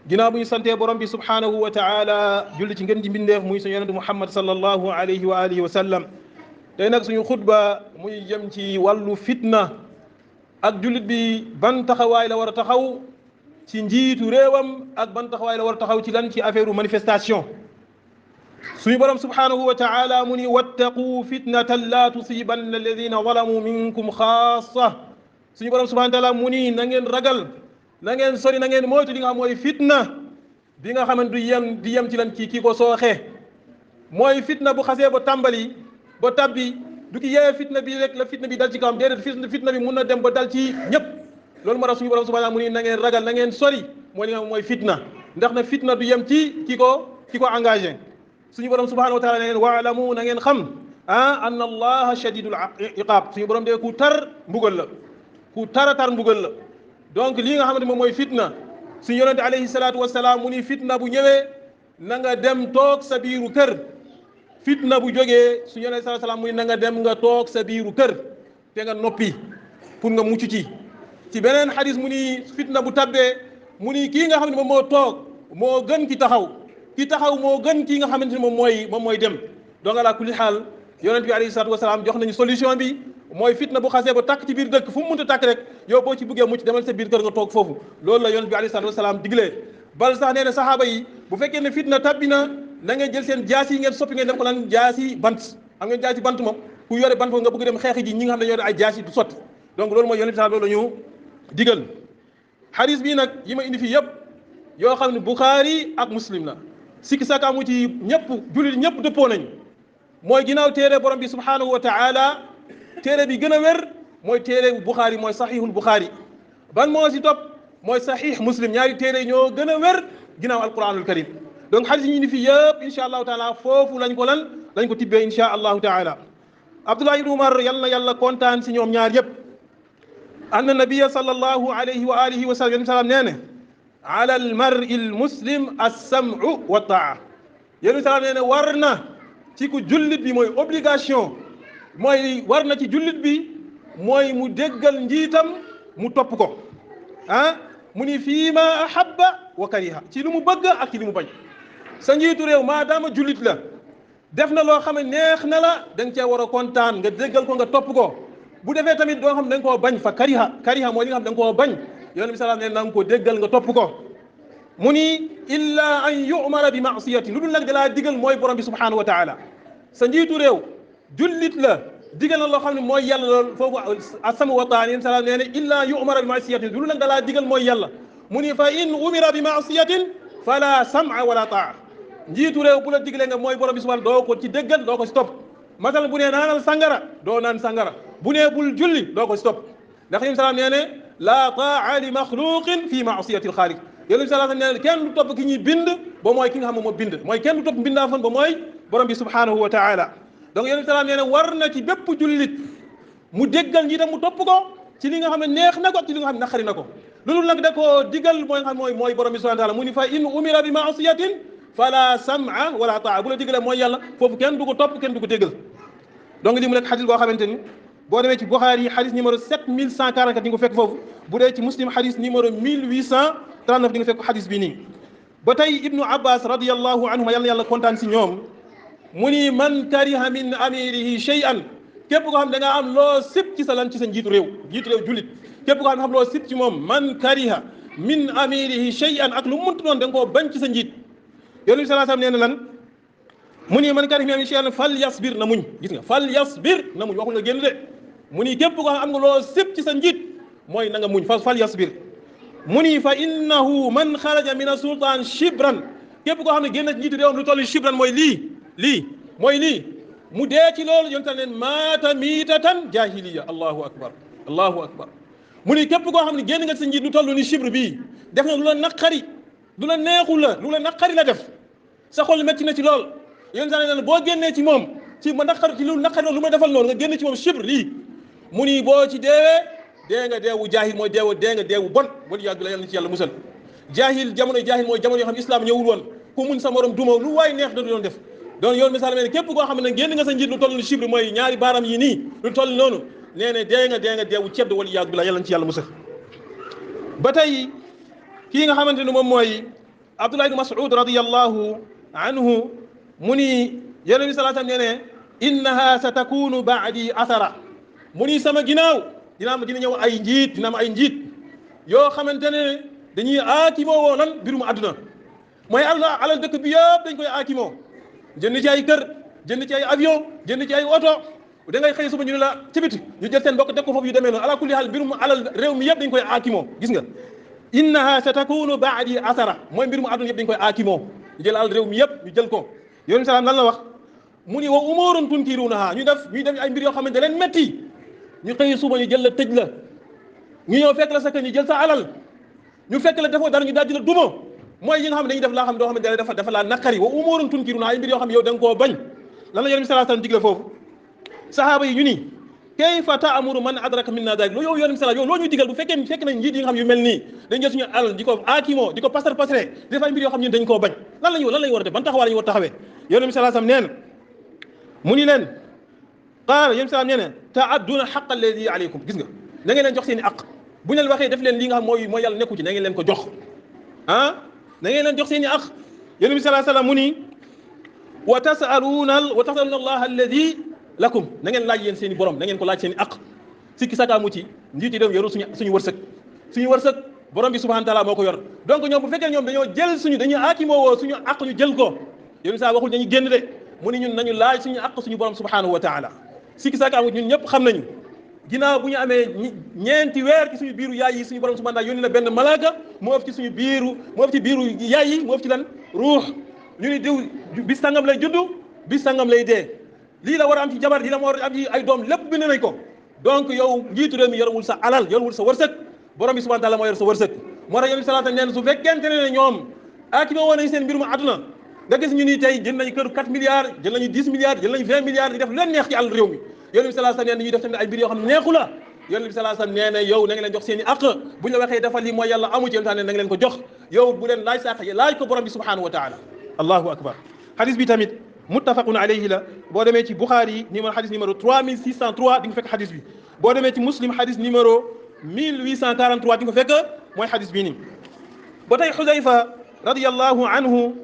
ginnaaw bu ñu santee borom bi subhaanahu wa taala julli ci ngeen ji mbindeef muy suñu yonente Muhammad sallallahu alayhi wa alihi wa sallam tey nag suñu xutba muy jëm ci wàllu fitna ak jullit bi ban taxawaay la war a taxaw ci njiitu réewam ak ban taxawaay la war a taxaw ci lan ci affaire manifestation suñu borom subhaanahu wa taala mu ni wattaqu fitnatan la tusibanna alladina zalamu minkum xaasa suñu borom subhaanahu wa taala mu ni na ngeen ragal na ngeen sori na ngeen moytu li nga xam mooy fitna bi nga xamante du yem ci lan kii ko sooxee mooy fitna bu xasee ba tàmbali ba tabbi du ki yee fitna bi rek la fitna bi dal ci kawam déedéet fitna bi mun na dem ba dal ci ñëpp loolu moo tax suñu borom subhanahu mu ni na ngeen ragal na ngeen sori mooy li nga xam mooy fitna ndax na fitna du yem ci ki ko engagé suñu borom subhanahu wa taala na ngeen waalamu na ngeen xam anna allaha shadidul iqab suñu borom dee ku tar mbugal la ku tar mbugal la donc lii nga xamante moom mooy fitna suñu yonente alayhi salaatu wasalaam mu ni fitna bu ñëwee na nga dem toog sa biiru kër fitna bu jógee suñu yonente salaatu wasalaam mu ni na nga dem nga toog sa biiru kër te nga noppi pour nga mucc ci beneen xadis mu ni fitna bu tabbee mu ni kii nga xam ne moom moo toog moo gën ki taxaw moo gën kii nga xamante ne moom mooy dem donc ala kulli xaal yonente bi alayhi salaatu wasalaam jox nañu solution bi mooy fitna bu xasee ba tàkk ci biir dëkk fu mu mënta tàkk rek yow boo ci bëggee mucc demal sa biir kër nga toog foofu loolu la yonent bi alayhi salaatu wasalaam diglee bal sax nee na saxaaba yi bu fekkee ne fitna tabbi na ngeen jël seen jaas yi ngeen soppi ngeen def ko lan jaasi bant am ngeen jaasi bant moom ku yore bant foofu nga bëgg dem xeexi ji ñi nga xam ne yore ay jaas yi du sotti donc loolu mooy yonent bi sax loolu la ñu digal xadis bii nag yi ma indi fii yëpp yoo xam ne Bukhari ak Muslim la sikki saka mu ci ñëpp jullit ñëpp dëppoo nañu mooy ginnaaw téere borom bi subhanahu wa taala téere bi gën a wér mooy téere bu Bukhari mooy saxiixul Bukhari ban moo si topp mooy saxiix Muslim ñaari téere ñoo gën a wér ginnaaw alquranul karim donc xadis yi ñu ni fi yëpp insha allahu taala foofu lañ ko tibbee insha allahu taala Abdullah ibn Umar yal na yàlla kontaan si ñoom ñaar yëpp anna nabiya sallallahu alayhi wa alihi wa sallam nee ne ala al mar'i al muslim as-sam'u wa taa yéen salaam nee ne war na ci ku jullit bi mooy obligation mooy war na ci jullit bi mooy mu déggal njiitam mu topp ko mu ni fii ma ahabba wa kariha ci lu mu bëgg ak ci lu mu bañ sa njiitu réew maadaama jullit la def na loo xam ne neex na la da nga cee war a kontaan nga déggal ko nga topp ko bu defee tamit doo xam da nga koo bañ fa kariha mooy li nga xam da nga koo bañ yonent bi salaam ne na nga ko déggal nga topp ko mu ni illa an yu'mara bi ma'siyati lu dul nag dalaa digal mooy borom bi subhanahu wa taala sa njiitu réew jullit la digal na loo xam ne mooy yàlla loolu foofu asam wa taa yéen salaam nee ne illa yu'mara bi ma'siyatin lu nag dalaa digal mooy yàlla mu ni fa in umira bi ma'siyatin fala sam'a wala taa njiitu réew bu la digalee nga mooy borom bi subhanahu doo ko ci déggal doo ko si topp masal bu nee naanal sangara doo naan sangara bu nee bul julli doo ko si topp ndax yéen salaam nee ne la taa li maxluqin fi ma'siyati al-xaaliq yéen salaam nee ne kenn du topp ki ñuy bind ba mooy ki nga xam ne moo bind mooy kenn du topp mbindaa fan ba mooy borom bi subhanahu wa taala donc yonent salaam nee na war na ci bépp jullit mu déggal njiitam mu topp ko ci li nga xam ne neex na ko ci li nga xam ne naqari na ko loolu nag da koo digal mooy nga xam mooy borom bi subhanahu wa taala mu ni fa in umira bi ma'siyatin fala sam'a wala taa bu la digalee mooy yàlla foofu kenn du ko topp kenn du ko déggal donc li mu nekk xadis boo xamante ni boo demee ci Bukhari yi xadis numéro 7144 di nga ko fekk foofu bu dee ci Muslim xadis numéro 1839 di nga fekk xadis bi nii ba tey Ibnu Abbas radiyallahu anhuma yàlla na yàlla kontaan si ñoom mu ni man kariha min amirihi shay'an képp koo xam da nga am loo sib ci sa lan ci sa njiitu réew jullit képp koo xam loo sib ci moom man kariha min amirihi shay'an ak lu muntu noonu da nga koo bañ ci sa njiit yonent bi sallallahu alayhi wasallam nee na lan mu ni man kariha min amirihi shay'an fal yasbir na muñ gis nga fal yasbir na muñ waxul nga génn de mu ni képp koo xam am nga loo sib ci sa njiit mooy na nga muñ fal yasbir mu ni fa innahu man xaraja min as-sultan shibran képp koo xam ne génn ci njiitu réewam lu toll shibran mooy lii mu dee ci loolu yonte leen maata miitatan jahiliya allahu akbar mu ni képp koo xam ne génn nga sa njiit lu toll ni chibre bii def na lu la naqari lu la neexul la lu la naqari la def sa xol metti na ci lool yonte leen boo génnee ci moom ci ma naqari ci lu naqari loolu lu ma defal noonu nga génn ci moom chibre lii mu ni boo ci deewee dee nga deewu jaahil mooy dee nga deewu bon wala yàgg la yàlla na ci yàlla musal jamono jaahil mooy jamono yoo xam islam ñëwul woon ku mun sa morom duma lu waay neex da doon def donc yoon misaal ne képp koo xam ne génn nga sa njiit lu toll ni chibre mooy ñaari baaram yi nii lu toll noonu nee ne dee nga deewu cedd wala yàgg bi la yàlla na ci yàlla musal ba tey kii nga xamante ne moom mooy Abdullah ibn Mas'ud radiyallahu anhu mu ni yonent bi sallallahu alayhi wasallam nee ne innaha satakunu ba'di athara mu ni sama ginnaaw dina ñëw ay njiit dina am ay njiit yoo xamante ne dañuy aakimoo woo lan mbirum àdduna mooy alal dëkk bi yëpp dañ koy aakimoo jënd ci ay kër jënd ci ay avion jënd ci ay oto da ngay xëy suba ñu ne la ci biti ñu jël seen mbokk teg ko foofu yu demee noonu ala kulli haal mbirum alal réew mi yëpp dañ koy aakimoo gis nga innaha satakunu ba'di athara mooy mbirum àdduna yëpp dañ koy aakimoo ñu jël alal réew mi yëpp ñu jël ko yonent salaam lan la wax mu ni wa umurun tunkirunaha ñuy def ay mbir yoo xamante ne leen metti ñu xëy suba ñu jël la tëj la ñu ñëw fekk la sa kër ñu jël sa alal ñu fekk la defoo dara ñu daal di la duma mooy yi nga xam ne dañuy def laa xam doo xamante ne dafa laa naqari wa umurun tunkirunaha ay mbir yoo xam ne yow da nga koo bañ lan la yonent bi sallallahu alayhi wasallam digle foofu sahaaba yi ñu ni kayfa ta'muru man adraka minna dalik loolu yow yonent bi sallallahu yow loo ñuy digal bu fekkee fekk nañ njiit yi nga xam yu mel nii dañ jël suñu alal di ko aakimoo di ko pasar pasare def ay mbir yoo xam ñun dañ koo bañ lan lañu war a def ban taxawaay lañu war a taxawee yonent bi sallallahu alayhi wasallam nee na mu ni leen qaala yonent bi sallallahu nee na ta'adduna haqqa alladhi alaykum gis nga na ngeen leen jox seen i aq bu ñu leen waxee def leen li nga xam mooy yàlla nekku ci na ngeen leen ko jox na ngeen leen jox seen i aq yonent bi sallallahu alayhi wasallam mu ni wa tasaluna allah alladhi lakum na ngeen laaj yéen seen i borom na ngeen ko laaj seen i aq sikki sakaamu ci njiit yi dem yorul suñu wërsëg borom bi subhanahu wa ta'ala moo ko yor donc ñoom bu fekkee ñoom dañoo jël dañuy aakimoo woo suñu aq ñu jël ko yéen saa waxul dañuy génn de mu ni ñun nañu laaj suñu aq suñu borom subhanahu wa ta'ala sikki sakaamu ñun ñëpp xam nañu ginnaaw bu ñu amee ñeenti weer ci suñu biiru yaay yi suñu borom subhanahu wa ta'ala yónni na benn malaaka mu ëf ci biiru yaay yi mu ëf ci lan ruux ñu ni diw bis sangam lay juddu bis sangam lay dee lii la war a am ci jabar lii la war a am ci ay doom lépp bind nañ ko donc yow njiitu réew mi yorewul sa alal yorewul sa wërsëg borom bi subhanahu wa ta'ala moo yor sa wërsëg moo tax yonent bi sallallahu alayhi wasallam su fekkente ne ñoom aakimoo woon nañ seen mbir mu àdduna nga gis ñu ni tey jël nañu kër 4 milliards jël nañu 10 milliards jël nañu 20 milliards di def leen neex ci àll réew mi yonent bi sallallahu alayhi wasallam ñuy def tamit ay mbir yoo xam ne neexu la yonent bi sallallahu alayhi wasallam nee na yow na nga leen jox seen i àq bu ñu la waxee dafa lii mooy yàlla amu ci yonent na nga leen ko jox yow bu leen laaj sa àq laaj ko borom bi subhanahu wa ta'ala allahu akbar hadis bi tamit muttafaqun alayhi la boo demee ci Bukhari hadis numéro 3603 di nga fekk hadis bi boo demee ci Muslim hadis numéro 1843 di nga fekk mooy hadis bii nii ba tey Xudayfa radiyallahu anhu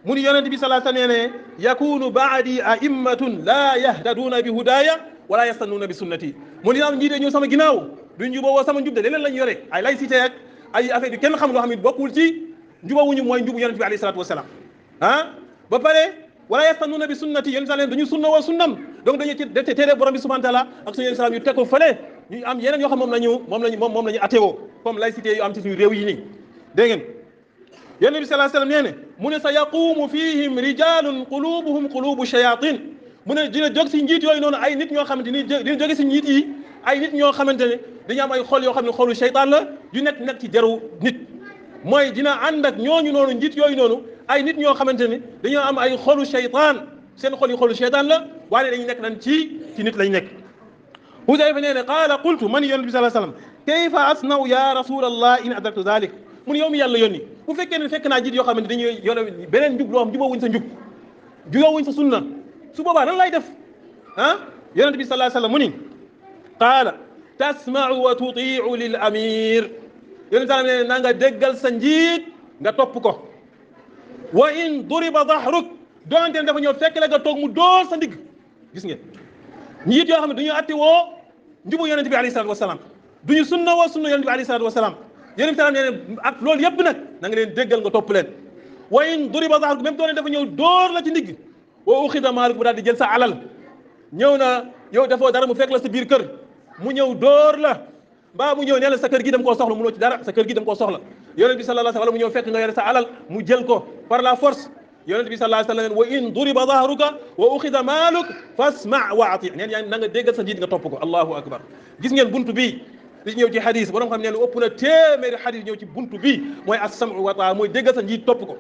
mu ni yonent bi sallallahu alayhi wasallam ne yakunu ba'di a'immatun la yahtaduna bi hudaya wala yastannuna bi sunnati mu ni am njiite ñëw sama ginnaaw duñ juboo sama njub de leneen lañ yore ay laïcité ak ay affaire yu kenn xam loo xam ne bokkul ci njubawuñu mooy njubu yonent bi alayhi salatu wasalam ba pare wala yastannuna bi sunnati yonent sallam dañu sunna woo sunnam donc dañuy ci téere borom bi subhanahu wa ta'ala ak suñu sallam yu teg ko fële ñu am yeneen yoo xam moom lañu atewoo comme laïcité yu am ci suñu réew yi nii dégg ngeen yonent bi sallallahu alayhi wasallam nee ne mu ne sa yaqumu fihim rijalun qulubuhum qulubu shayatin mu ne dina jóg si njiit yooyu noonu ay nit ñoo xamante ni dina jóge si njiit yi ay nit ñoo xamante ne dañu am ay xol yoo xam ne xolu shaytaan la yu nekk ci deru nit mooy dina ànd ak ñooñu noonu njiit yooyu noonu ay nit ñoo xamante ne dañoo am ay xolu shaytaan seen xol yi xolu shaytaan la waaye dañu nekk nan ci nit lañ nekk Hudayfa nee ne qaala qultu man yonent bi sallallahu alayhi wasallam kayfa asna'u ya rasulallah in adraktu dhalik mu ne yow mi yàlla yónni bu fekkee ne fekk naa jiit yoo xamante dañuy yore beneen njub loo xam jubóowuñ sa njub jubóowuñ sa sunna su boobaa nan lay def yonent bi sallallahu alayhi wasallam mu ni qaala tasma'u wa tuti'u lil amir yonent sallam ne na nga déggal sa njiit nga topp ko wa in duriba dahruk doonte ne dafa ñëw fekk la nga toog mu dóor sa ndigg gis ngeen njiit yoo xam ne duñu atti woo njubu yonent bi alayhi salatu wasalam duñu sunna woo sunna yonent bi alayhi salatu wasalam yonent bi sallam ne ak loolu yëpp nag na nga leen déggal nga topp leen wa in duriba dahruk même doonte dafa ñëw dóor la ci ndigg wa uxida maaluk mu daal di jël sa alal ñëw na yow dafoo dara mu fekk la sa biir kër mu ñëw dóor la mbaa mu ñëw nee la sa kër gi dem koo soxla mënoo ci dara sa kër gi dem koo soxla yonent bi sallallahu alayhi wasallam mu ñëw fekk nga yore sa alal mu jël ko par la force yonent bi sallallahu alayhi wasallam wa in duriba dahruka wa uxida maaluk fasma' wa ati neen yaa na nga déggal sa njiit nga topp ko allahu akbar gis ngeen buntu bii di ñëw ci hadis borom xam ne lu ëpp na téeméeri hadis ñëw ci buntu bii mooy as-sam'u wa ta'a mooy déggal sa njiit topp ko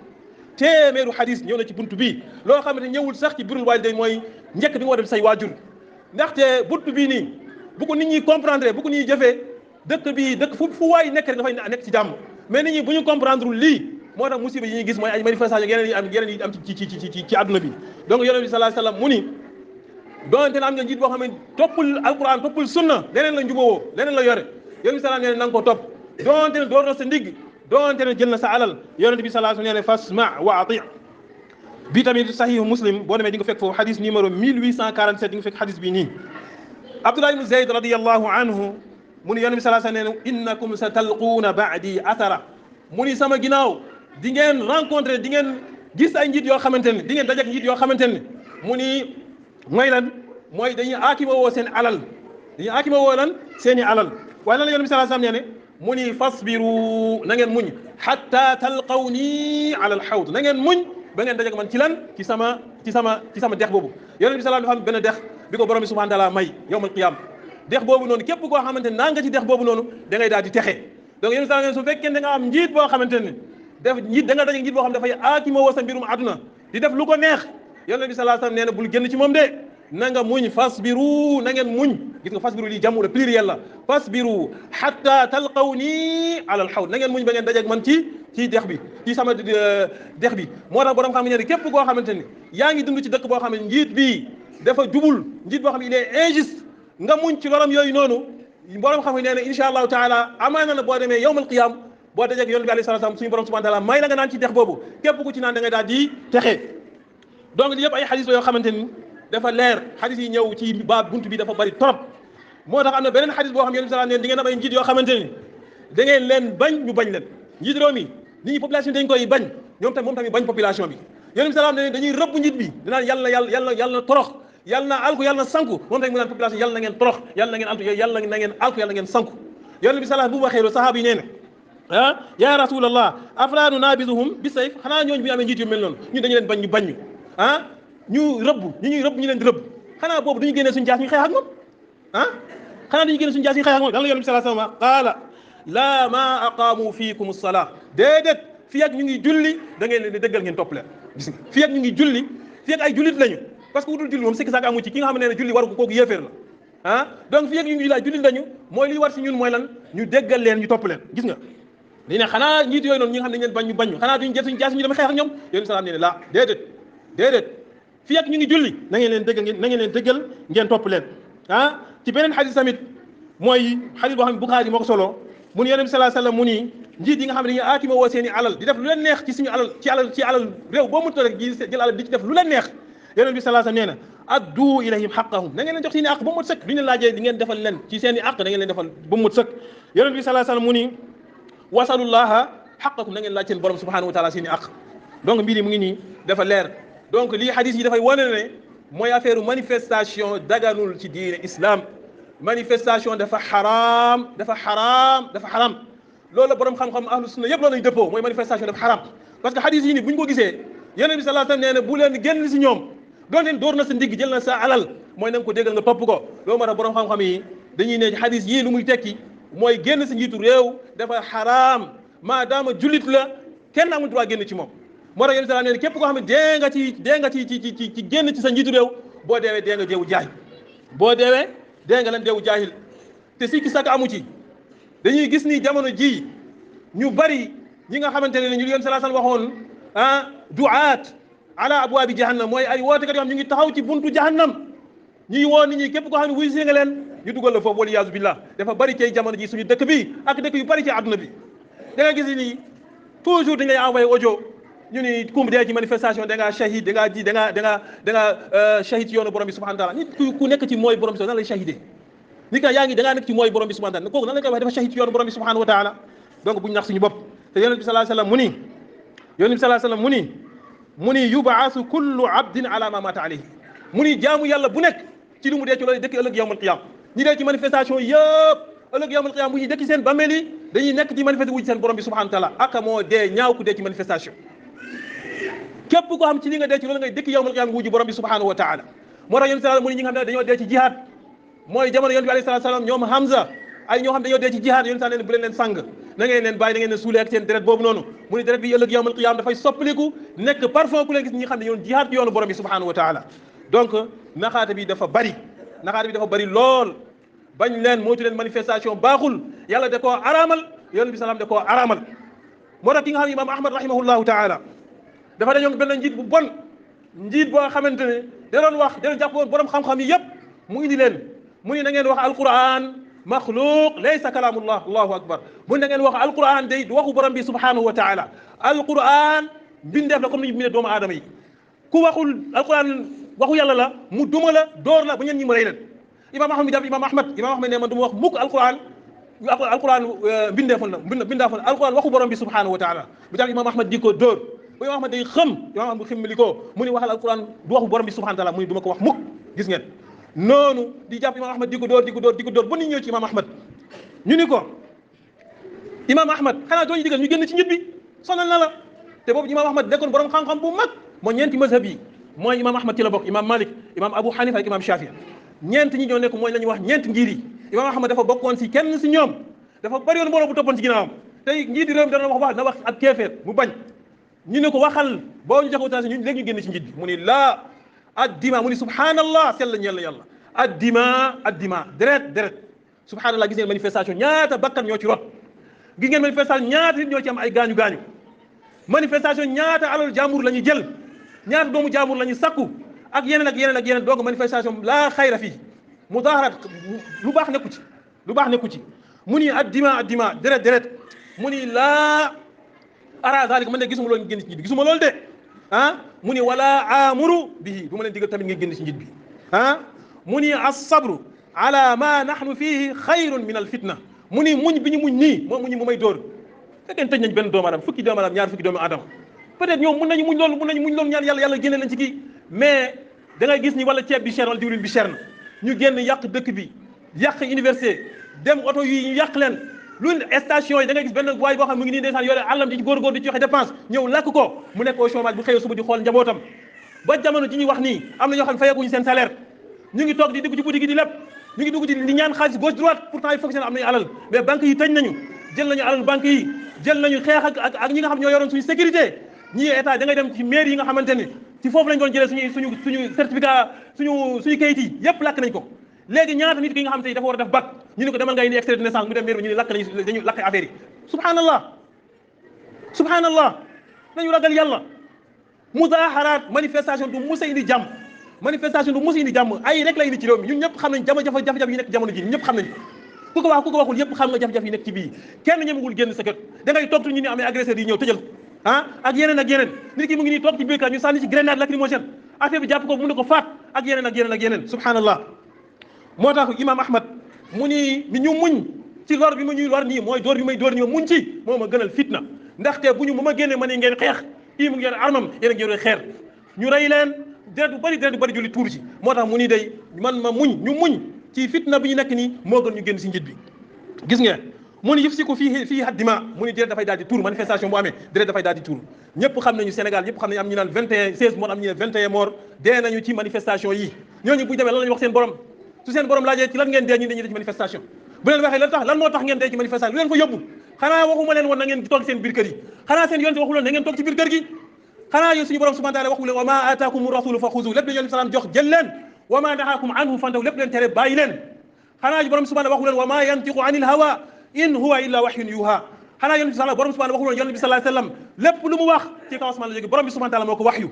téeméeru hadis ñëw na ci buntu bii loo xam ne ñëwul sax ci birul waalidayni mooy njëkk bi nga war a def say waajur ndaxte buntu bii nii bu ko nit ñi comprendre bu ko nit ñi jëfee dëkk fu waay nekk rek dafay nekk ci jàmm mais nit ñi bu ñu comprendre lii moo tax musiba yi ñuy gis mooy ay manifestation yeneen yi am ci àdduna bi donc yonent bi sallallahu alayhi wasallam mu ni doonte na am nga njiit boo xam ne toppul alquran toppul sunna leneen la njubawoo leneen la yore yonent bi sallallahu alayhi wasallam na nga ko topp doonte ne door na sa ndigg doonte ne jël na sa alal yonent bi sallallahu alayhi wa sallam nee ne fasma wa ati bi tamit sahihu muslim boo demee di nga fekk foofu xadis numéro 1847 di nga fekk xadis bi nii Abdullah ibn Zayd radiyallahu anhu mu ni yonent bi sallallahu alayhi wa sallam nee na innakum satalquuna ba'di athara mu ni sama ginnaaw di ngeen rencontré di ngeen gis ay njiit yoo xamante ne di ngeen dajak njiit yoo xamante ne mu ni mooy lan mooy dañuy aakima woo seen alal dañuy aakima woo lan seeni alal waaye lan la yonent bi sallallahu alayhi wa sallam nee ne mu ni fasbiru na ngeen muñ hatta talqawni ala alhawd na ngeen muñ ba ngeen dajak man ci lan ci sama dex boobu yonent bi sallallahu alayhi wa sallam dafa am benn dex bi ko borom bi subhanahu wa taala may yawmal qiyam dex boobu noonu képp koo xamante ne naa nga ci dex boobu noonu da ngay daal di texe donc yonent bi sallallahu alayhi wa sallam su fekkee da nga am njiit boo xamante ne def njiit da nga dajak njiit boo xam ne dafay aakima woo sa mbirum àdduna di def lu ko neex yonent bi sallallahu alayhi wa sallam nee na bul génn ci moom de na nga muñ fasbiru na ngeen muñ gis nga fasbiru lii jamu la pluriel la fasbiru hatta talqawni ala alhawd na ngeen muñ ba ngeen dajeeg man ci dex bi ci sama dex bi moo tax borom xam ne képp koo xamante ni yaa ngi dund ci dëkk boo xam ne njiit bi dafa jubul njiit boo xam ne il est injuste nga muñ ci loram yooyu noonu borom xam ne nee na insha allahu taala amaana na boo demee yawmal qiyam boo dajeeg yonent bi alayhi salaam suñu borom subhanahu wa taala may la nga naan ci dex boobu képp ku ci naan da ngay daal di texe donc li yëpp ay xadis la yoo xamante ni dafa leer xadis yi ñëw ci buntu bi dafa bari trop moo tax am na beneen xadis boo xam ne yonent bi sallallahu alayhi wasallam di ngeen am ay njiit yoo xamante ni da ngeen leen bañ ñu bañ leen njiit réew mi nit ñi population dañ koy bañ ñoom tamit moom tamit bañ population bi yonent bi sallallahu alayhi wasallam dañuy rëbb njiit bi dinaan yàlla na torox yàlla na alku yàlla na sanku moom tamit mu naan population yàlla na ngeen torox yàlla na ngeen alku yàlla na ngeen alku yàlla na ngeen sanku yonent bi sallallahu bu waxee loolu sahaaba yi nee na ya rasulallah afala nunabizuhum bi sayf xanaa ñooñu bi ñu amee njiit yu mel noonu ñun dañu leen bañ ñu bañ ñu ñu rëbb ñuy rëbb ñu leen di rëbb xanaa boobu duñu génnee suñu jaas ñu xeex ak moom xanaa duñu génnee suñu jaas ñu xeex ak moom lan la yonent bi sallallahu alayhi wasallam qaala laa ma aqaamu fiikum as-salaa déedéet fii ak ñu ngi julli da ngeen leen di dëggal ngeen topp leen gis nga fii ak ñu ngi julli fii ak ay jullit lañu parce que wutul julli moom sikki saak amu ci ki nga xam ne julli waru ko kooku yéeféer la donc fii ak ñu ngi julli ay jullit lañu mooy li war si ñun mooy lan ñu déggal leen ñu topp leen gis nga li ne xanaa njiit yooyu noonu ñi nga xam ne dañ leen bañ ñu bañ ñu xanaa duñu jël suñu jaas ñu dem xeex ak ñoom yonent salaam ne la déedéet fii ak ñu ngi julli na ngeen leen déggal na ngeen leen déggal ngeen topp leen ci beneen xadis tamit mooy xadis boo xam ne Buxaari moo ko solo mu ni yonent bi sallallahu alayhi wasallam mu ni njiit yi nga xam ne dañuy aakima woo seen i alal di def lu leen neex ci suñu alal ci alal réew boo mu rek jël alal di ci def lu leen neex yonent bi sallallahu alayhi wasallam nee na addu ilayhim haqqahum na ngeen leen jox seen i àq ba mu mot sëkk duñu leen laajee di ngeen defal leen ci seen i àq da ngeen leen defal ba mu mot sëkk yonent bi sallallahu alayhi wasallam mu ni wasalullaha haqqakum na ngeen laaj seen borom subhanahu wa taala seen i àq donc mbir yi mu ngi nii dafa leer donc lii hadis yi dafay wane ne mooy affaire manifestation daganul ci diine islam manifestation dafa xaraam loolu la borom xam-xam ahlu sunna yëpp loolu lañu dëppoo mooy manifestation dafa xaraam parce que hadis yi ni bu ñu ko gisee yonent bi sallallahu alayhi wasallam nee na bu leen génn si ñoom doon leen door na sa ndigg jël na sa alal mooy na nga ko déggal nga topp ko loolu moo tax borom xam-xam yi dañuy ne hadis yii lu muy tekki mooy génn si njiitu réew dafa xaraam maadaama jullit la kenn amul droit génn ci moom moo tax yonent bi sallallahu alayhi wasallam nee na képp koo xam ne dee nga ci génn ci sa njiitu réew boo deewee dee nga deewu jaahil boo deewee dee nga leen deewu jaahil te sikki sàkk amu ci dañuy gis ni jamono ji ñu bari ñi nga xamante ne ñu yonent sallallahu alayhi wasallam waxoon du'aat ala abwaabi jahannam mooy ay wootekat yoo xam ñu ngi taxaw ci buntu jahannam ñuy woo nit ñi képp koo xam ne wuy si nga leen ñu dugal la foofu wala yaazu billah dafa bari ci jamono ji suñu dëkk bi ak dëkk yu bari ci àdduna bi da nga gis ni toujours dañ lay envoyé audio ñu ni kum dee ci manifestation da ngaa shahid da ngaa shahid ci yoonu borom bi subhanahu wa ta'ala nit ku nekk ci mooy borom bi nan lay shahidee nit ka yaa ngi da ngaa nekk ci mooy borom bi subhanahu wa ta'ala kooku nan la koy wax dafa shahid ci yoonu borom bi subhanahu wa ta'ala donc buñu nax suñu bopp te yonent bi sallallahu alayhi wasallam mu ni yub'asu kullu abdin ala ma mata alayhi mu ni jaamu yàlla bu nekk ci lu mu dee ci loolu dëkk ëllëg yawmal qiyam ñi dee ci manifestation yëpp ëllëg yawmal qiyam bu ñu dëkk seen bàmmeel yi dañuy nekk di manifester wu ci seen borom bi subhanahu wa ta'ala aka moo dee ñaaw ku dee ci manifestation képp ko xam ci li nga dee ci loolu ngay dëkk yawmal qiyam wuji borom bi subhanahu wa ta'ala moo tax yonent sallallahu mu ni ñi nga xam ne dañoo dee ci jihad mooy jamono yonent bi alayhi salaam ñoom Hamza ay ñoo xam dañoo dee ci jihad yonent sallallahu bu leen leen sang na ngeen leen bàyyi na ngeen leen suulee ak seen deret boobu noonu mu ni deret bi ëllëg yawmal qiyam dafay soppaliku nekk parfum ku leen gis ñi xam ne yoon jihad ci yoonu borom bi subhanahu wa ta'ala donc naxaate bi dafa bari lool bañ leen moytu leen manifestation baaxul yàlla da koo araamal yonent bi salaam da koo araamal moo tax ki nga xam ne imam Ahmad rahimahullahu ta'ala dafa dañoo benn njiit bu bon njiit boo xamante ne da doon wax da doon jàpp woon borom xam-xam yi yëpp mu indi leen mu ni na ngeen wax alquran maxluuq laysa kalaamullah. allahu akbar. mu ne ngeen wax alquran day du waxu borom bi subhanahu wa taala. alquran bindeef la comme ni ñu bindee doomu aadama yi. ku waxul alquran waxu yàlla la mu duma la door la ba ñeen ñi mu rey leen. imam ahmad mi def imam ahmad ne man du ma wax mukk alquran bindeefal na bindaafal alquran waxu borom bi subhanahu wa taala. bu tax imam ahmad di ko dóor ba imam ahmad day xëm imam ahmad bu xëm li ko mu ni waxal alquran du waxu borom bi subhanahu wa taala mu ni du ma ko wax mukk. gis ngeen noonu di jàpp imam ahmad di ko dóor ba nit ñëw ci imam ahmad ñu ni ko imam ahmad xanaa doo ñu digal ñu génn ci njit bi sonal na la. te boobu imam ahmad nekkoon borom xam-xam bu mag moo ñeenti mazhab yi mooy imam ahmad ci la bokk imam malik imam abu hanifa ak imam shafi ñeent ñi ñoo nekk mooy la ñuy wax ñeent ngir yi. imam ahmad dafa bokkoon si kenn si ñoom dafa bari woon mbooloo bu toppoon ci ginnaawam tey njiiti réew mi dana wax na wax ak kéeféer mu bañ ñu ne ko waxal boo ñu jox autorisation ñu léegi ñu génn ci njit bi mu ni laa addima mu ni subhanallah sell ñeel na yàlla addima deret subhanallah. gis ngeen manifestation ñaata bakkan ñoo ci rot. gis ngeen manifestation ñaata nit ñoo ci am ay gaañu manifestation ñaata alal jaambur la ñu jël ñaata doomu jaambur la ñu sakku ak yeneen doog manifestation laa xayra fii mudaaharat lu baax nekku ci mu ni addima deret mu ni laa ara zalika man de gisuma loolu ngeen génn ci njit bi gisuma loolu de mu ni wala amuru bihi du ma leen digal tamit ngeen génn ci njit bi mu ni as-sabru ala ma nahnu fihi xayrun min al fitna mu ni muñ bi ñu muñ nii moom muñ mu may dóor fekkee tëj nañ benn doomu aadama fukki doomu aadama ñaar fukki doomu aadama peut-être ñoom mun nañu muñ loolu ñaan yàlla génne leen ci kii mais da ngay gis ni wala ceeb bi cher wala diwlin bi cher na ñu génn yàq dëkk bi yàq université dem oto yi ñu yàq leen lu station yi da ngay gis benn waay boo xam mu ngi nii ndeysaan yore àllam di ci góorgóor di ci joxe dépense ñëw lakk ko mu nekk au chômage bu xëyee suba di xool njabootam ba jamono ji ñuy wax nii am na ñoo xam ne fayeekuñu seen salaire ñu ngi toog di dugg ci boutique yi di lépp ñu ngi dugg ci di ñaan xaalis gauche droite pourtant yi fonctionnaire am nañu alal mais banque yi tëj nañu jël nañu alal banque yi jël nañu xeex ak ñi nga xam ñoo yoroon suñu sécurité ñii état da ngay dem ci maire yi nga xamante ni ci foofu lañ doon jëlee suñu certificat suñu kayit yi yépp lakk nañ ko léegi ñaata nit ki nga xam te dafa war a def bac ñu ne ko demal nga indi extrait de naissance mu dem maire bi ñu ne lakk nañu dañu lakk affaire yi subhanallah nañu ragal yàlla. mudaharaat manifestation du musa indi jàmm ay rek lay indi ci réew mi ñun ñëpp xam nañ jafe-jafe yi nekk jamono ji ñëpp xam nañ ku ko waxul yëpp xam nga jafe-jafe yi nekk ci bii kenn ñemewul génn sa kër da ngay toog tu ñu ni amee agresseurs yi ñëw tëjal ak yeneen nit ki mu ngi nii toog ci biir kër ñu sànni ci grenade lacrymogène affaire bi jàpp ko mu ne ko faat ak yeneen subhanallah. moo tax imam ahmad mu ni ñu muñ ci lor bi mu ñuy lor nii mooy dóor bi may dóor nii muñ ci moo ma gënal fitna ndaxte bu ma génnee ma ne ngeen xeex kii mu ngi yor armam yéen a ngi yor xeer ñu rey leen deret bu bëri julli tuur ci moo tax mu ni day man ma ñu muñ ci fitna bi ñu nekk nii moo gën ñu génn si njit bi. gis ngeen mu ni yëf si ko fii haddima mu ni deret dafay daal di tuur manifestation bu amee deret dafay daal di tuur ñëpp xam nañu Sénégal ñëpp xam nañu am ñu naan 16 morts am ñu ne 21 morts dee nañu ci manifestation yi ñooñu bu ñu demee lan lañu wax seen borom su seen borom laajee ci lan ngeen dee ñu dañuy dee ci manifestation bu leen waxee lan moo tax ngeen dee ci manifestation lu leen fa yóbbu xanaa waxuma leen woon na ngeen toog seen biir kër yi xanaa seen yonent waxu leen na ngeen toog ci biir kër gi xanaa yow suñu borom subhanahu wa ta'ala waxu leen wa ma ataakum rasulu fa xuzu lépp leen yonent salaam jox jël leen wa ma nahaakum anhu fantahu lépp leen tere bàyyi leen xanaa borom subhanahu waxu leen wa ma yantiqu anil hawa in huwa illa wahyun yuha xanaa yonent bi borom subhanahu waxu leen yonent bi sallallahu alayhi wasallam lépp lu mu wax ci kaw asmaan la jóge borom bi subhanahu wa ta'ala moo ko waxyu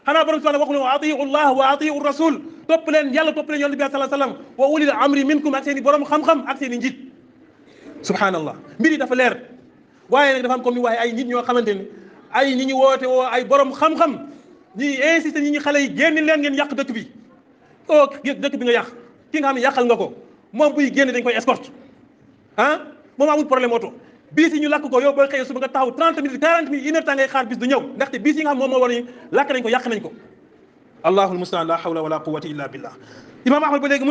xanaa borom subhanahu waxu leen wa atiu llah wa atiu rasul topp leen yàlla topp leen yonent bi sallallahu alayhi wasallam wa ulil amri minkum ak seen i borom xam-xam ak seen i njiit subhanallah mbir yi dafa leer waaye nag dafa am comme ni waxee ay nit ñoo xamante ni ay ñi ñu woote woo ay borom xam-xam ñi insisté ñi xale yi génn leen ngeen yàq dëkk bi dëkk bi nga yàq ki nga xam ne yàqal nga ko moom buy génn dañ koy escorte moom amul problème oto bis yi ñu lakk ko yow booy xëyee suba nga taxaw 30 minutes 40 minutes une heure temps ngay xaar bis du ñëw ndaxte bis yi nga xam moom moo war ni lakk nañ ko yàq nañ ko allahul mustaan la hawla wala quwwata illa billah imam ahmad ba léegi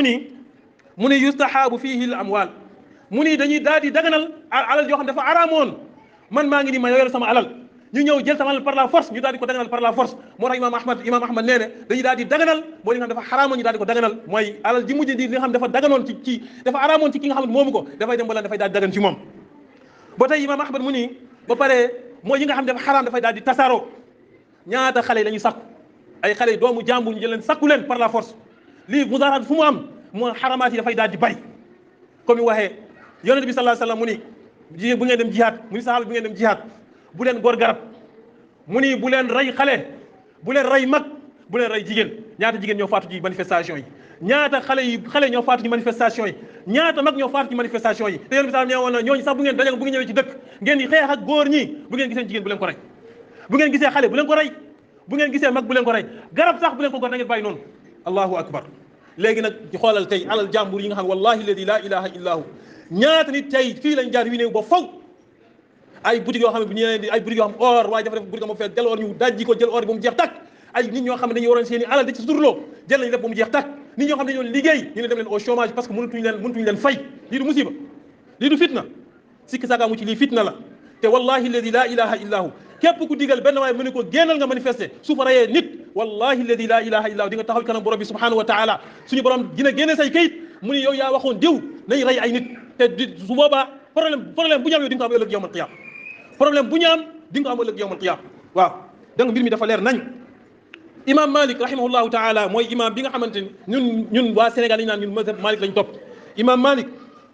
mu ni yustahabu fihi al amwal mu ni dañuy daal di daganal alal yoo xam dafa araamoon man maa ngi ni ma yor sama alal ñu ñëw jël sama alal par la force ñu daal di ko daganal par la force moo tax imam ahmad nee ne dañuy daal di daganal mooy li nga xam dafa xaraamoon ñu daal di ko daganal mooy alal ji mujj di nga xam dafa daganoon ci dafa araamoon ci ki nga xam ne moomu ko dafay dem ba lan dafay daal di dagan ci moom ba tey imam ahmad mu ni ba pare mooy yi nga xam dafa xaraam dafay daal di tasaaroo ñaata xale la ñuy sakku ay xale doomu jàmbur ñu jël leen sakku leen par la force lii mudaaraat fu mu am moo xaramaat yi dafay daal di bari comme waxee yonent bi sallallahu alayhi wasallam mu ni bu ngeen dem jihaad mu ni saxaaba bu ngeen dem jihaad bu leen góor garab mu ni bu leen rey xale bu leen rey mag bu leen rey jigéen ñaata jigéen ñoo faatu ci manifestation yi ñaata xale ñoo faatu ci manifestation yi ñaata mag ñoo faatu ci manifestation yi te yéen bi sax nee woon na ñooñu sax bu ngeen daje bu ngeen ñëwee ci dëkk ngeen di xeex ak góor ñi bu ngeen gisee jigéen bu leen ko rey bu ngeen gisee xale bu leen ko rey bu ngeen gisee mag bu leen ko rey garab sax bu leen ko gor na ngeen bàyyi noonu allahu akbar léegi nag ci xoolal tey alal jàmbur yi nga xam ne wallahi alladi la ilaha illa hu ñaata nit tey fii lañ jaar wi néew ba foog ay boutique yoo xam ne bu ñeneen di ay boutique yoo xam or waaye dafa def boutique mo fees jël or ñu dajji ko jël or ba mu jeex tàkk ay nit ñoo xam ne dañuy waroon seen i alal di ci suturloo jël nañ def ba mu jeex tàkk nit ñoo xam ne dañoo liggéey ñu ne dem leen au chômage parce que mënatuñu leen fay lii du musiba lii du fitna sikki saaga mu ci lii fitna la te wallahi alladi la ilaha illa hu képp ku digal benn waaye mu ne ko génnal nga manifester su fa rayee nit wallahi alladi la ilaha illa hu di nga taxaw kanam borom bi subhanahu wa taala suñu borom dina génne say kayit mu ne yow yaa waxoon diw nañ rey ay nit te su boobaa problème bu ñu am yow di nga ko am ëllëg yawmal qiyaama problème bu ñu am di nga ko am ëllëg yawmal qiyaama waaw donc mbir mi dafa leer nañ imam Malik rahimahullahu taala mooy imam bi nga xamante ni ñun waa Sénégal lañu naan ñun mazhab Malik lañ topp imam Malik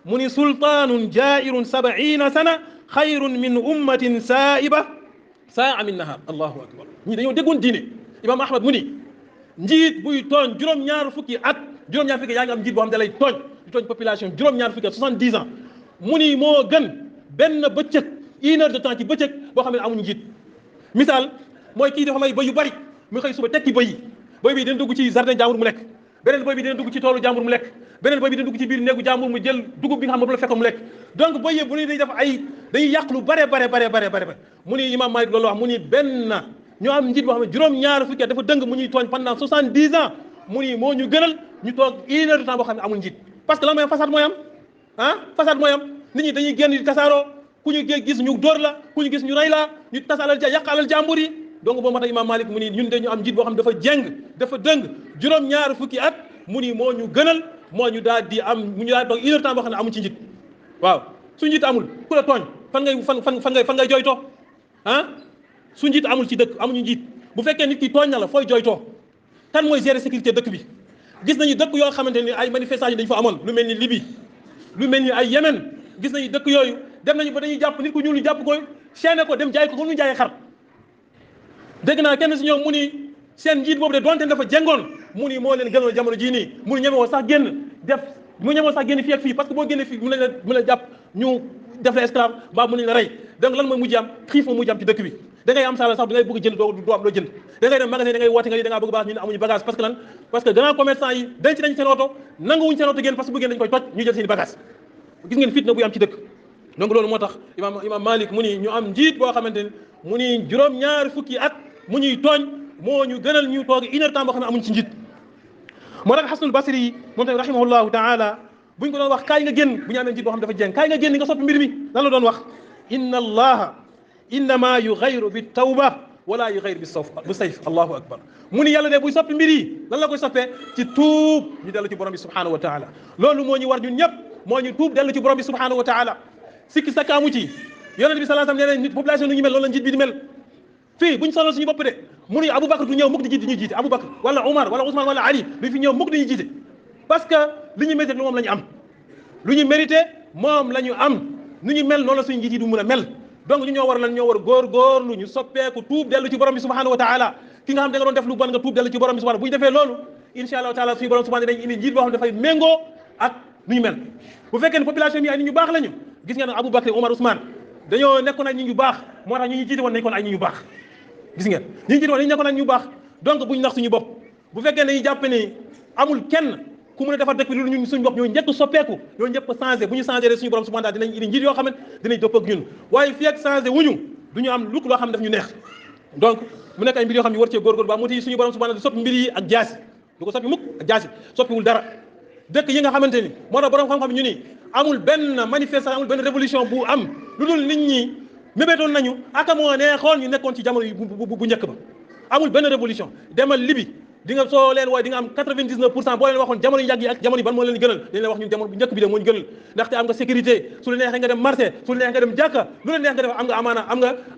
mu ni sultaanun jaa'irun 70 sana xayrun min ummatin saa'iba saa min nahar allahu akbar ñii dañoo déggoon diine imam Ahmad mu ni njiit buy tooñ juróom-ñaar fukki at juróom-ñaar fukki yaa ngi am njiit boo xam ne da lay tooñ di tooñ population juróom-ñaar fukki at 70 ans mu ni moo gën benn bëccëg 1 heure de temps ci bëccëg boo xam ne amuñu njiit misaal mooy kii dafa may bëy yu bari mu xëy suba tekki bëy yi bëy bi dina dugg ci jardin jàmbur mu lekk beneen bëy bi dina dugg ci toolu jàmbur mu lekk beneen bëy bi dina dugg ci biir néegu jàmbur mu jël dugub bi nga xam moom la fekk mu lekk donc bëy yi bu ni dañuy def dañuy yàq lu bare mu ni imam Malik loolu wax mu ni benn ñoo am njiit boo xam ne juróom-ñaar fukki at dafa dëng mu ñuy tooñ pendant 70 ans mu ni moo ñu gënal ñu toog 1 heure de temps boo xam ne amul njiit parce que lan mooy am façade mooy am façade mooy am nit ñi dañuy génn di tasaaroo ku ñu gis ñu dóor la ku ñu gis ñu rey la ñu tas alal yàq alal jàmbur yi donc boo moo tax imam Malik mu ni ñun dañu am njiit boo xam ne dafa jeng dafa dëng juróom-ñaar fukki at mu ni moo ñu gënal moo ñu daal di am mu ñu daal toog 1 heure de temps boo xam ne amuñ ci njiit waaw su njiit amul ku la tooñ fan ngay jooytoo su njiit amul ci dëkk amuñu njiit bu fekkee nit ki tooñ na la fooy jooytoo kan mooy gérer sécurité dëkk bi gis nañu dëkk yoo xamante ni ay manifestation dañu fa amoon lu mel ni Libye lu mel ni ay Yémen gis nañu dëkk yooyu dem nañu ba dañuy jàpp nit ku ñuul ñu jàpp ko chaîné ko dem jaay ko comme ñu jaayee xar dégg naa kenn si ñoom mu ni seen njiit boobu de donte dafa jengoon mu ni moo leen gënoon jamono jii nii mu ni ñemewoo sax génn fii ak fii parce que boo génnee fii mu la jàpp ñu def la esclave mbaa mu ne la rey donc lan mooy mujj am xiif moo mujj am ci dëkk bi da ngay am sala sax da ngay bëgg jënd doo am loo jënd da ngay dem magasin da ngay woote nga ni da ngaa bëgg bagage ñu ne amuñu bagage parce que lan parce que grand commerçant yi denc nañ seen oto nanguwuñ seen oto génn parce que bu génn dañ koy toj ñu jël seen i bagage gis ngeen fitna buy am ci dëkk donc loolu moo tax imam Malik mu ni ñu am njiit boo xamante ni mu ni juróom-ñaar fukki at mu ñuy tooñ moo ñu gënal ñu toog 1 heure temps boo xam ne amuñ ci njiit moo tax Hasanul Basri yi moom tamit rahimahullahu taala buñ ko doon wax kaay nga génn bu ñu amee njiit boo xam dafa jeng kaay nga génn nga soppi mbir mi lan la doon wax inna allaha innama yughayyiru bi tawba wala yughayyiru bi sayf allahu akbar mu ni yàlla de buy soppi mbir yi lan la koy soppee ci tuub ñu dellu ci borom bi subhanahu wa taala loolu moo ñu war ñun ñëpp moo ñu tuub dellu ci borom bi subhanahu wa taala sikki sakkaamu ci yonent bi sallallahu alayhi wasallam nee na nit population nu ñu mel loolu la njiit bi di mel fii buñ sonal suñu bopp de mu ni Aboubacar du ñëw mukk di ñuy jiite Aboubacar wala Omar wala Ousmane wala Ali du fi ñëw mukk di ñuy jiite parce que li ñu mérité moom la ñu am lu ñu mérité moom la ñu am nu ñu mel noonu la suñu njiit yi du mën a mel donc ñu ñoo war góorgóorlu ñu soppeeku tuub dellu ci borom bi subhanahu wa taala ki nga xam da nga doon def lu bon nga tuub dellu ci borom bi subhanahu bu ñu defee loolu insha allahu taala suñu borom subhanahu dañu indi njiit boo xam ne dafay méngoo ak nu ñu mel bu fekkee ne population bi ay nit ñu baax lañu gis ngeen Aboubacar Omar Ousmane dañoo nekkoon ay nit ñu baax moo tax ñu jiite woon nekkoon ay nit ñu baax gis ngeen ñu jiite woon dañu nekkoon ay nit ñu baax donc buñ nax suñu bopp bu fekkee ne ñu jàpp ni amul kenn ku mën a defar dëkk bi lu ñun suñu bopp ñoo njëkk soppeeku ñoo njëkk changé bu ñu changé rek suñu borom subhanahu dinañ indi njiit yoo xam ne dinañ topp ak ñun waaye fii ak changé wuñu du ñu am lukk loo xam ne daf ñu neex donc mu nekk ay mbir yoo xam ne war cee góorgóor ba mu ti suñu borom subhanahu soppi mbir yi ak jaasi du ko soppi mukk ak jaasi soppiwul dara dëkk yi nga xamante ni moo tax borom xam-xam ñu ni amul benn manifestation amul benn révolution bu am lu dul nit ñi mébétoon nañu aka moo neexoon ñu nekkoon ci jamono yi bu njëkk ba amul benn révolution demal Libye di nga soo leen wooye di nga am 99% boo leen waxoon jamono yu yàgg yi ak jamono yi ban moo leen gënal dañ leen wax ñun jamono bu njëkk bi de moo ñu gënal ndaxte am nga sécurité su la neexee nga dem marché su la neexee nga dem jàkka lu la neex nga def am nga amaana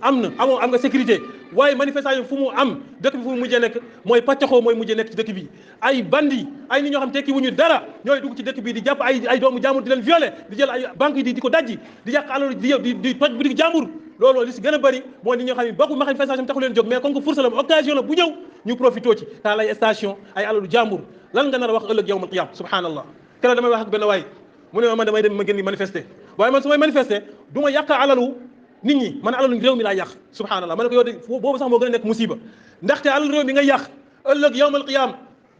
am nga sécurité waaye manifestation fu mu am dëkk bi fu mu mujjee nekk mooy pàccaxoo mooy mujjee nekk ci dëkk bi ay bandi ay nit ñoo xam tekki wuñu dara ñooy dugg ci dëkk bi di jàpp ay doomu jàmbur di leen violer di jël ay banques yi di ko dajji di yàq alal di toj boutique jàmbur loolu li si gën a bëri mooy nit ñoo xam ne bokku manifestation taxu leen jóg mais comme que force la occasion la bu ñëw ñu profité ci taal ay station ay alalu jàmbur lan nga nar a wax ëllëg yawmal qiyaam subhanallah keroog damay wax ak benn waay mu ne ma man damay dem ma gën di manifester waaye man su may manifester du ma yàq alalu nit ñi man alalu réew mi laa yàq subhanallah ma ne ko yow de boobu sax moo gën a nekk musiba ndaxte alalu réew mi nga yàq ëllëg yawmal qiyaam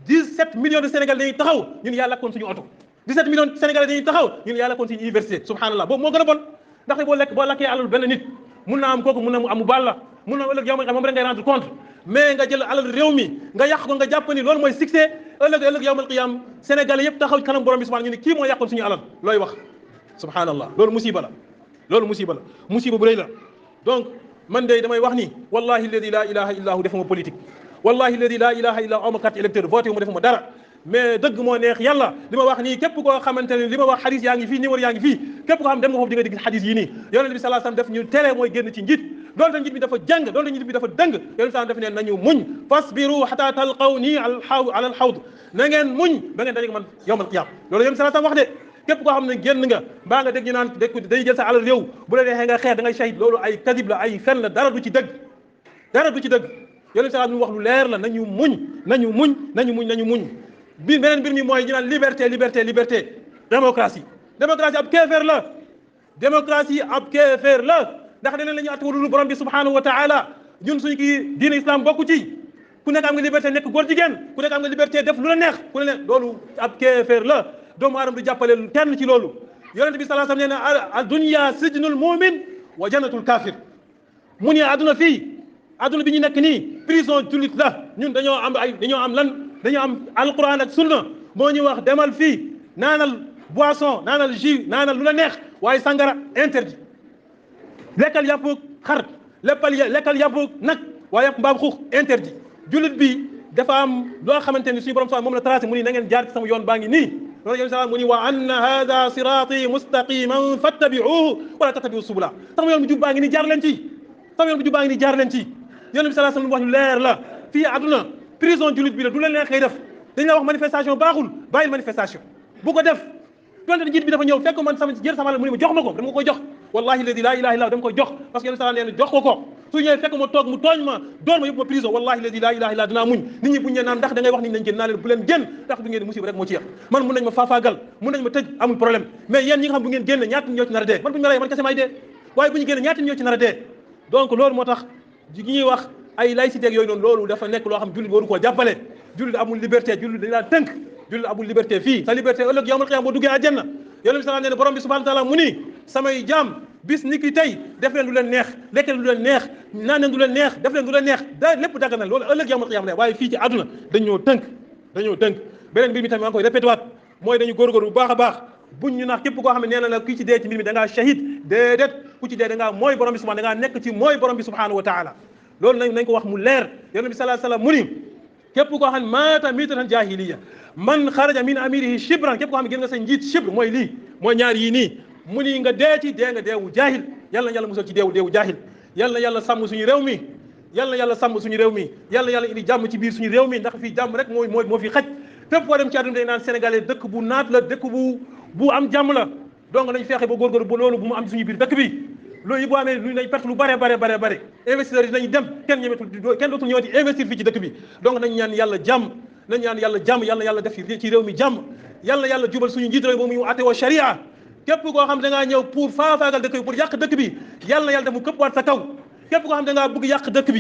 17 millions de Sénégalais dañuy taxaw ñun yàlla kon suñu oto 17 millions de Sénégalais dañuy taxaw ñun yàlla kon suñu université subhanallah boobu moo gën a bon ndaxte boo lakkee alalu benn nit mun naa am kooku mun na mu amu baal la mun na ëllëg yawmal qiyaam moom rek ngay rendre compte mais nga jël alalu réew mi nga yàq ko nga jàpp ni loolu mooy succès ëllëg yawmal qiyaam Sénégalais yëpp taxaw kanam borom bi subhanahu ñu ne kii moo yàqoon suñu alal looy wax subhanallah loolu musiba la musiba bu rëy la donc man de damay wax ni wallahi alladi la ilaha illa hu defuma politique wallahi alladi la ilaha illa hu ama carte électeur voté wu ma defuma dara mais dëgg moo neex yàlla li ma wax nii képp koo xamante ne li ma wax xadis yaa ngi fii numéro yaa ngi fii képp koo xam dem nga foofu di nga dégg xadis yi nii yonent bi sallallahu alayhi wasallam def ñu tere mooy génn ci njiit doonte njiit bi dafa jàng doonte njiit bi dafa dëng yonent sallallahu def ne nañu muñ fasbiru hatta talqawni ala alhawd na ngeen muñ ba ngeen dajeeg man yawmal qiyam loolu yonent sallallahu wax de képp koo xam ne génn nga mbaa nga dégg ñu naan day jël sa alal réew bu la neexee nga xeex da ngay shahid loolu ay kadib la ay fen la dara du ci dëgg yonent sallallahu wax lu leer la nañu muñ beneen mbir mi mooy ñu naan liberté démocratie ab kéeféer la ndax deneen la ñu attewalulu borom bi subhanahu wa taala ñun suñu kii diine islam bokku ci ku nekk am nga liberté nekk góor jigéen ku nekk am nga liberté def lu la neex ku ne loolu ab kéeféer la doomu aadama du jàppale kenn ci loolu yonent bi sallallahu alayhi wasallam nee na ad dunya sijnul mu'min wa jannatul kafir mu ne adduna bi ñu nekk nii prison jullit la ñun dañoo am alquran ak sunna moo ñu wax demal fii naanal boisson naanal jus naanal lu la neex waaye sangara interdit lekkal yàpp xar lekkal yàpp nag waaye yàpp mbaam xuux interdit jullit bi dafa am loo xamante ni suñu borom moom la tracé mu ni na ngeen jaar ci sama yoon baa ngi nii loolu yonent sallallahu mu ni wa anna hada sirati mustaqiman fattabi'uhu wala tattabi'u subula sama yoon bu jub baa ngi nii jaar leen ci yonent bi sallallahu alayhi wasallam wax lu leer la fii àdduna prison jullit bi la du leen leen xëy def dañ la wax manifestation baaxul bàyyil manifestation bu ko def donte njiit bi dafa ñëw fekk man sama la mu ne ma jox ma ko dama koy jox wallahi alladi la ilaha illa dama koy jox parce que yonent sallallahu alayhi wasallam nee na jox ko su ñëwee fekk ma toog mu tooñ ma doon ma yóbbu ma prison wallahi alladi la ilaha illa dinaa muñ nit ñi buñ ne naan ndax da ngay wax nit ñi nañ génn naa leen bu leen génn ndax du ngeen musiba rek moo ci yem man mun nañ ma faafaagal mun nañ ma tëj amul problème mais yéen ñi nga xam bu ngeen génn ñaata ñoo ci nar a dee man bu ñu ma rey man kese may dee waaye bu ñu génn ñaata ñoo ci nar a dee donc loolu moo tax ñuy wax ay laïcité ak yooyu noonu loolu dafa nekk loo xam jullit waru koo jàppale jullit amul liberté jullit dañ laa tënk jullit amul liberté fii sa liberté ëllëg yawmal qiyaama boo duggee àjjana yonent bi sallallahu alayhi wasallam nee na borom bi subhanahu wa ta'ala mu ni samay jaam bis ni ki tey def leen lu leen neex lekk leen lu leen neex naan leen lu leen neex def leen lu leen neex da lépp dagg na loolu ëllëg yawmal qiyaama waaye fii ci àdduna dañoo tënk beneen mbir mi tamit maa ngi koy répété waat mooy dañu góorgóorlu bu baax a baax buñ ñu nax képp koo xam ne nee na la kii ci dee ci mbir mi da ngaa shahid déedéet ku ci dee da ngaa mooy borom bi subhanahu da ngaa nekk ci mooy borom bi subhanahu wa ta'ala loolu nañ ko wax mu leer yonent bi sallallahu alayhi wasallam mu ni képp koo xam ne maata miitatan jaahiliya man xaraja min amirihi shibran képp koo xam ne gën nga sa njiit shibr mooy lii mooy ñaar yii nii mu ni nga dee ci dee nga deewu jaahil yàlla na yàlla musal ci deewu jaahil yàlla na yàlla sàmm suñu réew mi yàlla na yàlla sàmm suñu réew mi yàlla na yàlla indi jàmm ci biir suñu réew mi ndax fii jàmm rek moo fi xaj fépp foo dem ci àdduna day naan sénégalais dëkk bu naat la dëkk bu am jàmm la donc nañ feexe ba góorgóorlu ba loolu bu mu am suñu biir dëkk bi loolu yi boo amee lu nañ perte lu bare investisseurs yi dinañ dem kenn dootul ñëwati investir fii ci dëkk bi donc nañ ñaan yàlla jàmm yàlla yàlla def ci réew mi jàmm yàlla jubal suñu njiit réew ba mu àtte woo sharia képp koo xam da ngaa ñëw pour faafaagal dëkk bi pour yàq dëkk bi yàlla def mu këpp waat sa kaw képp koo xam da ngaa bëgg yàq dëkk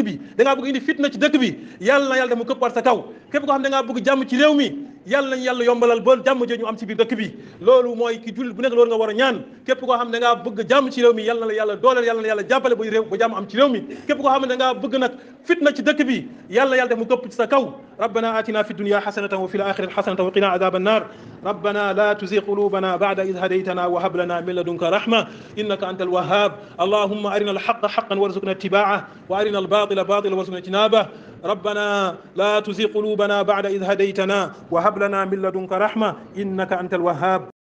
bi da ngaa bëgg indi fitna ci dëkk bi yàlla def mu këpp waat sa kaw képp koo xam da ngaa bëgg jàmm ci réew mi yàlla nañ yàlla yombalal ba jàmm jooju ñu am ci biir dëkk bi loolu mooy ki jullit bu nekk loolu nga war a ñaan képp koo xam ne da ngaa bëgg jàmm ci réew mi yàlla na la yàlla dooleel yàlla na yàlla jàppale ba jàmm am ci réew mi képp koo xam ne da ngaa bëgg nag fitna ci dëkk bi yàlla def mu këpp ci sa kaw rabbana atina fi dunya hasanatan wa fil akhirati hasanatan wa qina adhaban nar ربنا لا تزغ قلوبنا بعد إذ هديتنا وهب لنا من لدنك رحمة إنك أنت الوهاب اللهم أرنا الحق حقا وارزقنا اتباعه وأرنا الباطل باطلا وارزقنا اجتنابه ربنا لا تزغ قلوبنا بعد إذ هديتنا وهب لنا من لدنك رحمة إنك أنت الوهاب